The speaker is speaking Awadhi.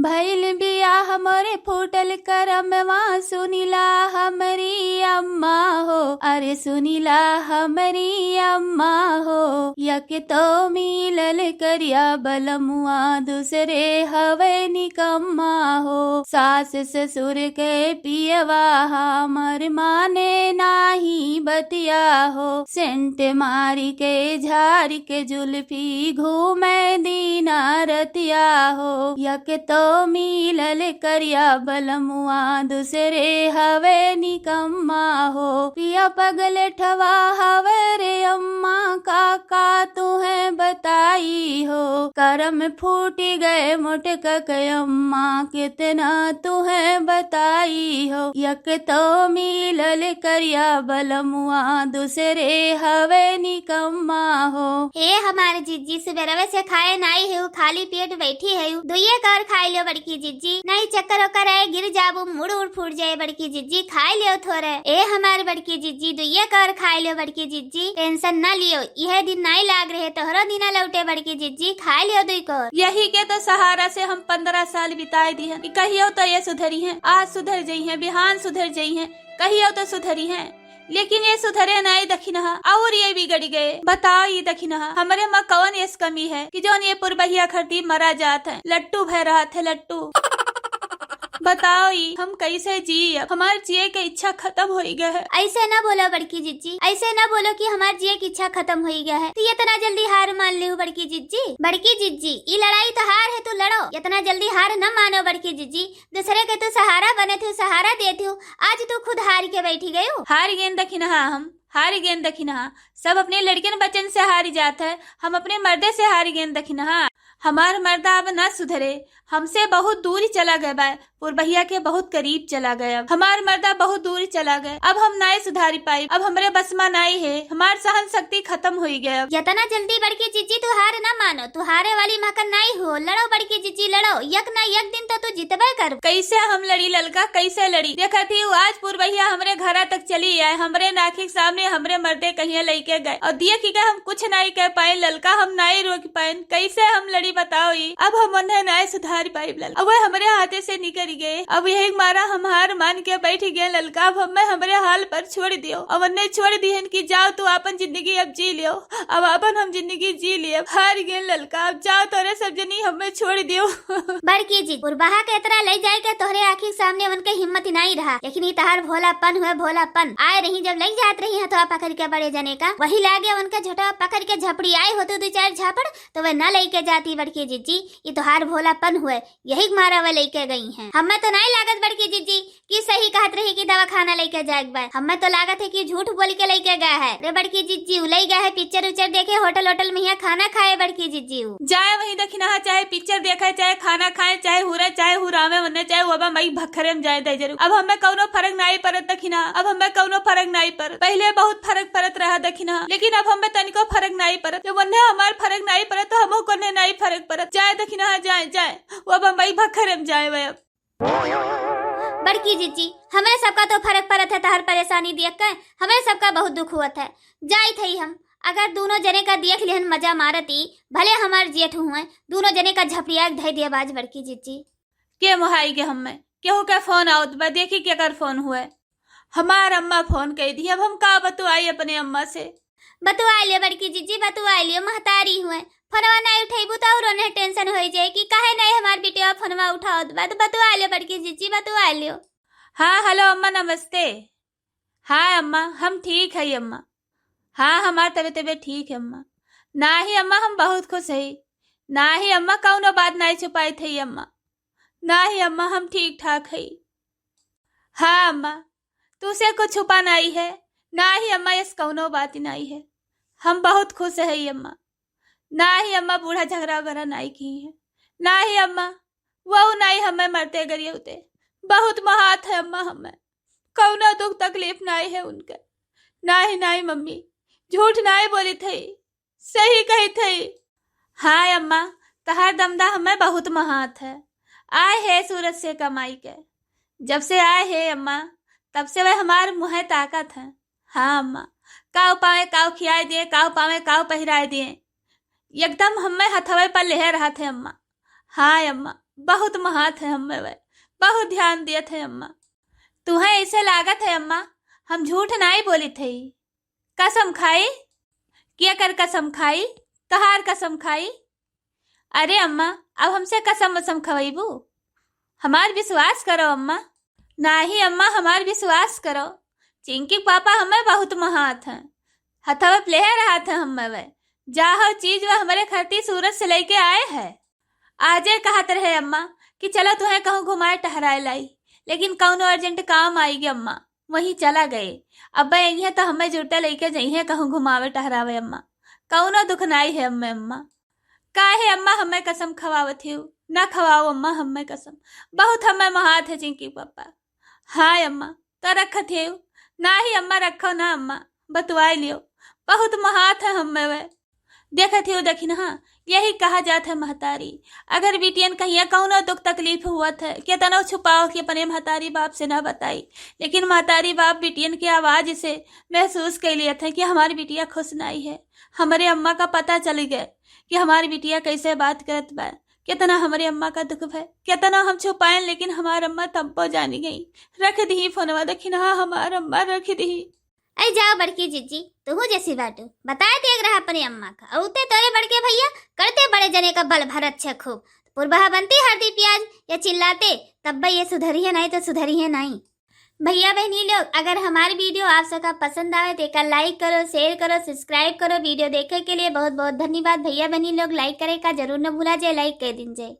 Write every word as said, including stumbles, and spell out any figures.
भइल बियाह मोरे फूटल करमवा, सुनिला हमरी अम्मा हो, अरे सुनिला हमरी अम्मा हो। यक तो मिलल करिया बलमुआ, दूसरे हवे निकम्मा हो। सास ससुर के पियवा हमर माने नाही बतिया हो। सेंट मारी के झारी के जुल्फी घूमे दीना रतिया हो। यक तो मिलल करिया बलमुआ, दूसरे हवे निकम्मा हो। पिया पगलेठवा हवे रे अम्मा, का का तुहें बताई हो। करम फूटि गए मोटका के अम्मा, कितना तुहें बताई हो। यक तो मिलल करिया बलमुआ, दूसरे हवे निकम्मा हो। हे हमार जिज्जी, सुबेरवे से खाए नाई हेउ, खाली पेट बैठी हेउ। दुइये कौर खाए लियो बड़की जिज्जी, नहीं चक्कर ओकर आए, गिर जाबू, मुड़ उड़ फूट जाए बड़की जिज्जी, खाए लियो थोरे। ए हमार बड़की जिज्जी, दुइये कौर खाए लियो बड़की जिज्जी, टेंशन न लियो, इहे दिन नाई लाग रहे, तोहरो दिना लौटे बड़की जिज्जी, खाए लियो दुई कौर। यही के तो सहारा से हम पन्द्रह साल बिताए दिहन कि कहियो तो ये सुधरी हैं, आज सुधर जई हैं, बिहान सुधर जई हैं, कहियो तो सुधरी हैं। लेकिन ये सुधरे नाई दखिनहा, और ये बिगड़ गए। बताओ ये दखिनहा, हमरे मा कौन ऐस कमी है कि जौन ये पुरबहिया खरती मरा जात है, लट्टू भय रहत है, लट्टू। बताओ ई, हम कैसे जी? अब हमार जिए के इच्छा खत्म होई गए है। ऐसे ना बोलो बड़की जिज्जी, ऐसे ना बोलो कि हमार जिए की इच्छा खत्म होई गए है। तू इतना जल्दी हार मान लिहू बड़की जिज्जी? बड़की जिज्जी, ई लड़ाई तो हार है, तू लड़ो। इतना जल्दी हार न मानो बड़की जिज्जी। दूसरे के तू सहारा बने थे, सहारा दे थे, आज तू खुद हार के बैठी गयू। हार गेन दखिनहा हम, हार गेन दखिनहा। सब अपने लड़कन बच्चन से हारी जात है, हम अपने मर्दे से हार गेन दखिनहा। हमार मर्दा अब ना सुधरे, हमसे बहुत दूर चला गए बा, पुरबहिया के बहुत करीब चला गए। अब हमार मर्दा बहुत दूर चला गए, अब हम नाय सुधारी पाई, अब हमरे बस मा नाय है, हमार सहन शक्ति खत्म होई गए। अब इतना जल्दी बड़की जिज्जी तू हार ना मानो, तू हारे वाली महकन नाय हो, लड़ो बड़की जिज्जी लड़ो, यक ना यक दिन तो तू जितबे कर। कैसे हम लड़ी ललका, कैसे लड़ी? देखत ही आज पुरबहिया हमरे घरा तक चली आए, हमरे नाखी के सामने हमरे मर्दे कहिया लइके गए, और देख के हम कुछ नाय कह पाए ललका, हम नाय रोक पाएन, कैसे हम लड़ी बताओ ई? अब हम उन्हें नाय सुधार पाइब ललका, अब वह हमरे हाथे से निकल गए। अब यही मारा हम हार मान के बैठ गए ललका, अब हमें हमरे हाल पर छोड़ दियो। अब उन्हें छोड़ दिहन कि जाओ तू आपन जिंदगी अब जी लियो, अब आपन हम जिंदगी जी लिए, अब हार गए ललका, अब जाओ तोरे सब जनी हमें छोड़ दियो। बड़की जी, पुरबहा के इतना ले जाए के तोहरे आँखी के सामने उनके हिम्मत ही नहीं रहा, लेकिन ये तहार भोलापन हुए, भोलापन। आए रही जब ले जात रही हथवा पकड़ के बड़े जने का, वही लागे उनके झोटवा पकड़ के झपड़ी आई होती दो चार झापड़, तो वह न लेके जाती बड़की जिज्जी। ये तोहार भोलापन हुए, यही के मारा वह लेके गई हैं। हमें तो नहीं लागत बड़की जिज्जी कि सही कहत रही कि दवाखाना लेके जाए के बा। हमें तो लागत है कि झूठ बोल के लेके गए है। रे बड़की जिज्जी, उ ले गए है पिक्चर उच्चर देखे, होटल होटल में यहाँ खाना खाए बड़की जिज्जी। उ जाए वहीं दखिनहा, चाहे पिक्चर देखे, चाहे खाना खाए, चाहे हुरे, चाहे हुरावे, वन्ने चाहे वबा मई भखरे में जाए दे जरूर। अब हमें कौनो फर्क नहीं पड़त दखिनहा, अब हमें कौनो फर्क नहीं पड़त। पहले बहुत फर्क पड़त रहा दखिनहा, लेकिन अब हमें तनिको फर्क नहीं पड़त। जब वन्ने हमार फर्क नहीं पड़त तो हमो कोने नहीं फर्क पड़त। जाए दखिनहा, जाए, जाए, वबा मई भखरे में जाए वह। बड़की जिज्जी, हमरे सबका तो फर्क पड़त है तहर परेशानी देख के, हमरे सबका बहुत दुख हुअत है। जाइत हई हम, अगर दोनों जने का देख लिहन मजा मारती, भले हमार जेठ हुए, दोनों जने का झपड़िया के धई दिया बाज बड़की जिज्जी। के मोहाई के हमें, केहू के फोन आवत बा, देखी केकर फोन हुए। हमार अम्मा फोन कई दी, अब हम का बतुआई अपने अम्मा से? बतुआ लियो बड़की जिज्जी, बतुआ लियो, महतारी हुए। फोनवा नहीं उठेबू तो और उन्हें टेंशन हो जाए कि काहे नहीं हमार बिटिया फोनवा उठावत बा, तो बतुआ लियो बड़की जिज्जी, बतुआ लियो। हाँ, हेलो अम्मा, नमस्ते। हाँ अम्मा, हम ठीक है अम्मा। हाँ, हमार तबीयत, तबीयत ठीक है अम्मा। नाही अम्मा, हम बहुत खुश है। नाही अम्मा, कौनो बात नहीं छुपाई थे अम्मा। नाही अम्मा, हम ठीक ठाक है। हाँ अम्मा, तुसे कुछ छुपा नाई है। नाही अम्मा, यस कौनो बात नाई है। हम बहुत खुश है अम्मा। नाही अम्मा, बूढ़ा झगड़ा वगैरह नाई की है। नाही अम्मा, वो नाई हमें मरते गरियौते। बहुत महात है अम्मा हमें। कौनो दुख तकलीफ नाई है उनके। नाही, नाही मम्मी, झूठ नाई बोली थई। सही कही थई। हाँ अम्मा, तहार दमदा हमें बहुत महात है। आए है सूरत से कमाई के। जब से आए है अम्मा, तब से वह हमार मुँहे ताकत है। हाँ अम्मा, काव पावे काव खियाए दिए, काव पावे काव पहिराए दिए। एकदम हमें हथवे पर लेहे रहत है अम्मा। हाँ अम्मा, बहुत महात है हमें वह, बहुत ध्यान दियत है अम्मा। तुहें ऐसे लागत है अम्मा, हम झूठ नाई बोलित है। कसम खाई? केकर कसम खाई? तहार कसम खाई? अरे अम्मा, अब हमसे कसम वसम खवैबू? हमार विश्वास करो अम्मा। नाही अम्मा, हमार विश्वास करो। चिंकी के पापा हमें बहुत महात हैं, हथवा प्लेहे रहत हैं हमें वह। जा हो चीज वह हमारे खातिर सूरत से लेके आए हैं। आजे कहत रहे अम्मा कि चलो तुहें कहूँ घुमाए टहराए लाई, लेकिन कौनो अर्जेंट काम आई गए अम्मा, वहीं चला गए। अब यहीं तो हमें जुरते लेके जइहें कहूँ घुमावे टहरावे अम्मा, कौनो दुख नाई है अम्मे अम्मा। काहे अम्मा हमें कसम खवावत हियो? ना खवाओ अम्मा हमें कसम, बहुत हमें महात है चिंकी पापा। हाय अम्मा, तो रखत हियो? नाही अम्मा, रखो ना अम्मा, बतवाई लियो, बहुत महात है हमें वह। देखत हियो दखिनहा, यही कहा जात है महतारी। अगर बिटियन कहिया कौनो दुख तकलीफ हुवत है, केतनो छुपाओ कि अपने महतारी बाप से ना बताई, लेकिन महतारी बाप बिटियन के आवाज से महसूस कर लियत है कि हमारी बिटिया खुश नाई है। हमरे अम्मा का पता चल गए कि हमारी बिटिया कैसे बात करत बा। केतना हमरे अम्मा का दुख भय, केतना हम छुपाएन, लेकिन हमार अम्मा तब्बो जानी गई। रख दी फोनवा, दखिनहा हमार अम्मा, रख दी। ऐ जाओ बड़की जिज्जी, तुहू जैसी बाटू, बताए देख रहा अपने अम्मा का, औते तोरे बड़के भैया करते बड़े जने का बल भर अच्छे खूब। पुरबहा बनती हरदी प्याज या चिल्लाते, तब्बे ये सुधरी है नहीं तो सुधरी है नहीं। भैया बहनी लोग, अगर हमारी वीडियो आप सबका पसंद आवे तो एका लाइक करो, शेयर करो, सब्सक्राइब करो। वीडियो देखे के लिए बहुत बहुत धन्यवाद। भैया बहनी लोग, लाइक करे का जरूर न भूला जाए, लाइक कर दीजिए।